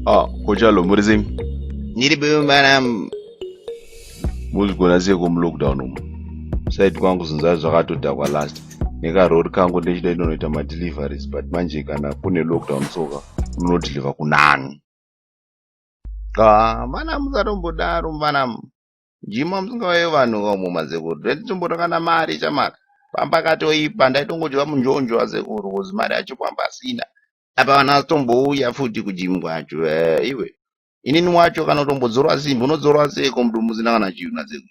Ah, kochalo muri sei? Ndiri bumana. Muzvigona sei ko mulockdown umu? Side kwangu zvinhu zvacho zvakatodhakwa last. Nekarori kangu ndechida inonoita madeliveries, but manje kana kune lockdown soka unonodeliver kunani? Ah, mana musatombodaro mana. Jima musingauye vanhu vamwe mazekuru. Ndaitombotora kana mari chamari. Pamba katoipa ndaitongodya munjonjo azekuru kuzi mari yacho pamba asina. Apa vanhu vatombouya futi kujimu kwacho. Eh, iwe. Inini wacho kana utombodzorwa simbi unodzorwa seiko mudumbu musina kana chinhu azekuru.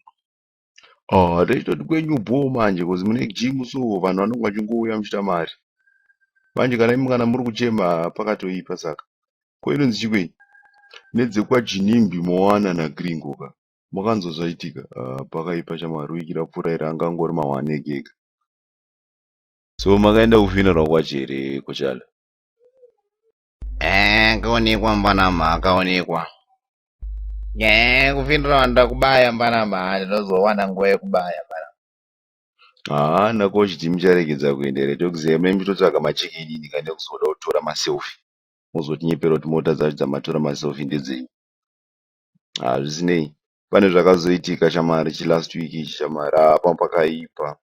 Ah, ndechitoti kwenyu bho manje cause mune gym, so vanhu vanonge vachingouya muchiita mari. Manje kana imi kana muri kuchema pakatoipa. Saka ko inonzi chikwei nedzekwaJinimbi Moana naGringo ka makanzwa zvaitika? Ah, pakaipa chamari. Wiki rapfuura iri anga angori mawane ega ega. So makaenda kufuneral kwacho here, kochala? Eh, akaonekwa mbanama, akaonekwa. Eh, kufuneral ndakubaya mbanama, ndinozowana nguva yekubaya mbanama. Haa, nakochiti mucharegedza kuenda here? Tokuziva mune muchitotsvaga machicken kana kuzoda kutora maselfie, mozotinyepera kuti mota dzacho dzamatora maselfie ndedzenyu. Hazvisinei, pane zvakazoitika shamari chilast week ichi shamari. Haa, pamba pakaipa.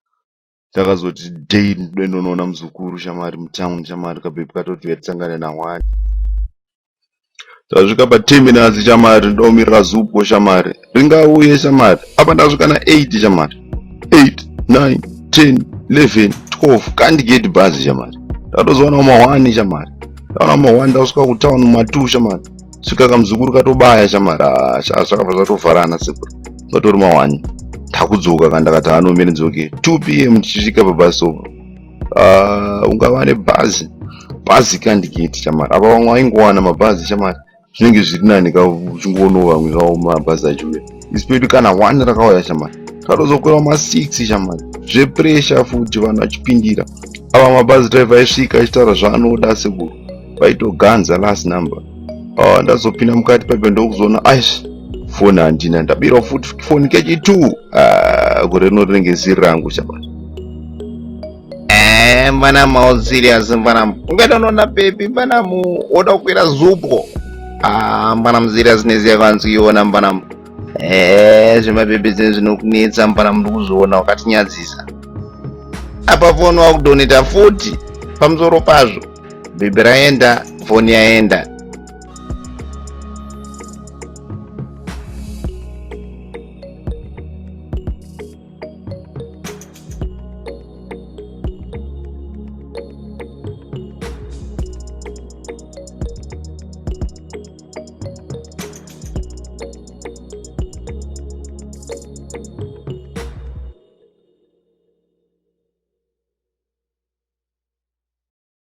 Takazoti day ndonoona muzukuru shamari mutown shamari. Kabhebhi katoti tisangane na1. Tasvika paterminus shamari, ndomirira Zupco shamari, ringauye shamari. Apa ndasvika na8 shamari, 8, 9, 10, 11, 12, can't get bhazi shamari. Ndatozoona ma1 shamari, ndaona ma1, ndasvika kutown ma2 shamari. Svika kamuzukuru katobaya shamari. Zvakabva zvatovharana sekuru, zvatori ma1. Ndakudzoka kana ndakati anomire ndidzoke 2 p.m. Tichisvika pabus stop, ungava nebhazi, bhazi can't get shamari. Apa vamwe vaingowana mabhazi shamari, zvinenge zviri nani ka uchingoonawo vamwe zvavo mabhazi achiuya. Isi pedu kana one rakauya shamari. Tatozokwira ma6 shamari, zvepressure futi, vanhu vachipindira. Ava mabhazi driver aisvika achitaura zvaanoda sekuru, vaitoganza last number. Ah, ndazopinda mukati paipe ndokuzoona aish, foni handina, ndabirwa futi foni kechi2. Ah, gore rino rinenge ziri rangu shamari. Eh, mbanama u serious mbanama. Ungaenda unoona pepi mbanamu woda kukwira Zupco. Ah, mbanamu seriousness yakwanzi kuiona mbanamu. Eh, zvemabhebhi zvinhu zvinokunetsa mbanamu, ndikuzviona wakatinyadzisa. Apa foni wakudoneta futi pamusoro pazvo. Bhebhi raenda, foni yaenda.